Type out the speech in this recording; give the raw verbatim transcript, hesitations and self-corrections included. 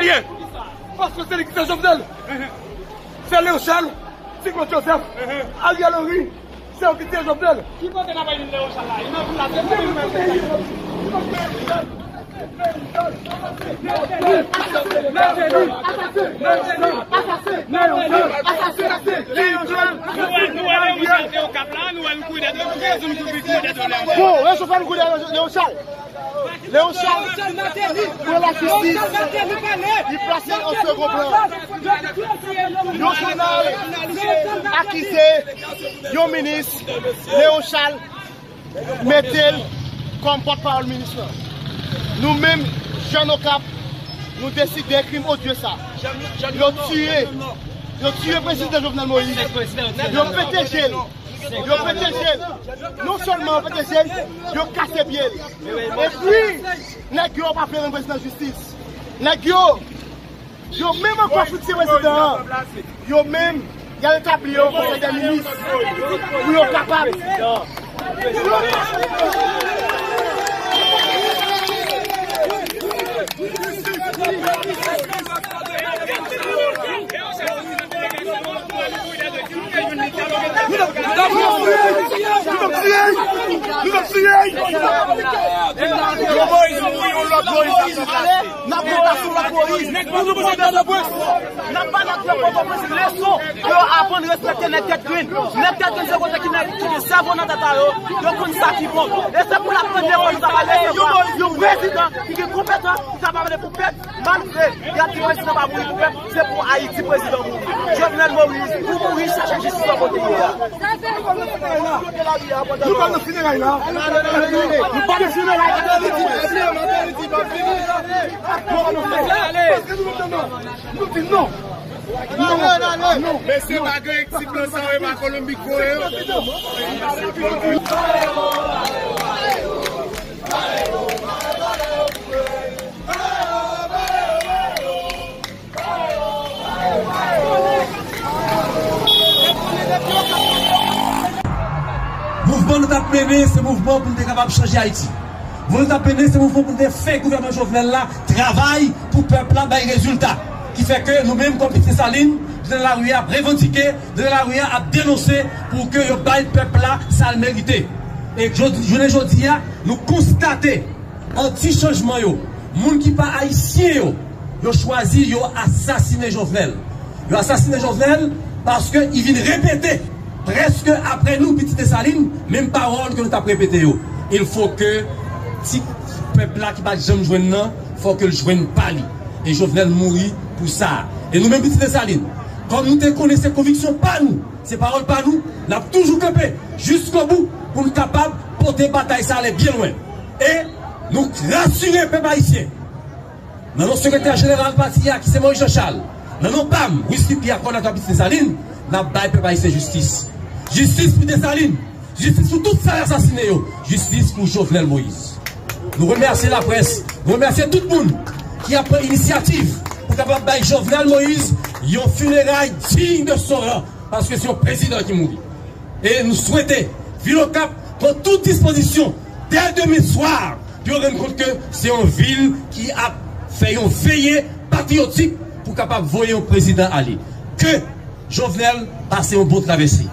Ye. Paske se li ki fè Jovenel. Se Léon Charles, Ti Claude Joseph, Ariel Henry, se yo ki fè Jovenel. Ki kote n ap jwenn Léon Charles la? Li nan vil la, se li menm. Nou wè, nou wè Léon Charles te Okap la, nou wè nou kouri dèyè, nou kouri dèyè Léon Charles. Bon, Léon Charles, nou kouri dèyè Léon Charles. Léon Charles, pran lajistis, li plase an segon plan. Yon jounal akize yon minis, Léon Charles mete l kòm pòtpawòl minis lan. Nou menm, jèn Okap, nou deside krim odye sa. Yo tiye, yo tiye prezidan Jovenel Moïse. Yo pete je l. Yo pete je l. Non sèlman yo pete je l, yo kase pye l. Epi, nèg yo pa vle rann prezidan jistis. Nèg yo, yo menm ankò sou ti prezidan an. Yo menm, y al etabli yo konsèy dè minis pou yo kapab. Nou t ap tiye! Nou t ap tiye! Nou t ap tiye! Yon Moïse mouri, yon lòt Moïse ap ranplase. N ap ranplase yon lòt Moïse. N ap ba nèg nan Pòtoprens leson pou yo aprann respekte nèg tèt grenn. Nèg tèt grenn se kote ki nèg ki gen sèvo nan tèt a yo, yo konn sa ki bon. E se pou n ap pran de Moïse ap pale, se yon prezidan ki gen konpetans, ki kapab pale pou pèp. Malgre y ap di prezidan pa mouri pou pèp, se pou Ayiti prezidan mouri. Jovenel Moïse, ou mouri, chache jistis la kote l ye a. Nou pa nan fineray la. Nou pa nan fineray. Paske nou menm nan, nou di non. Non, non. Mesye, pa gen ekip nan sa yo, e pa Kolonbi k voye yo. Mouvman nou t ap mennen, se mouvman pou n te kapab chanje Ayiti. Mouvman nou t ap mennen, se mouvman pou n te fè gouvènman Jovenel la travay pou pèp la bay rezilta. Ki fè ke nou menm, kòm Pitit Desalin, nou nan lari a ap revandike, nou nan lari a ap denonse pou ke yo bay pèp la sa l merite. E jodi, jounen jodi a, nou konstate anti chanjman yo, moun ki pa ayisyen yo, yo chwazi, yo asasinen Jovenel. Yo asasinen Jovenel paske li vin repete, prèske apre nou, Pitit Desalin, menm pawòl ke nou t ap repete yo. Il faut que ti pèp la ki pa t janm jwenn nan, fò ke l jwenn pa li. E Jovenel mouri pou sa. E nou menm, Pitit Desalin, kòm nou te konnen se konviksyon pa nou, se pawòl pa nou, n ap toujou kanpe jiskobou pou n kapab pote batay sa ale byen lwen. E nou rasire pèp ayisyen, nan non sekretè jeneral pati a, ki se Moïse Jean Charles, nan non pa m, Wisley Pierre, kòdonatè Pitit Desalin, n ap bay pèp ayisyen jistis. Jistis pou Desalin, jistis pou tout sa yo asasinen yo, jistis pou Jovenel Moïse. Nou remèsye laprès, nou remèsye tout moun ki ap pran inisyativ pou kapab bay Jovenel Moïse yon fineray diy de son ran, paske se yon prezidan ki mouri. E nou swete vil Okap pran tout dispozisyon dè demen swa pou yo rann kont ke se yon vil ki ap fè yon veye patriyotik pou kapab voye yon prezidan ale. Ke Jovenel pase yon bon travèse.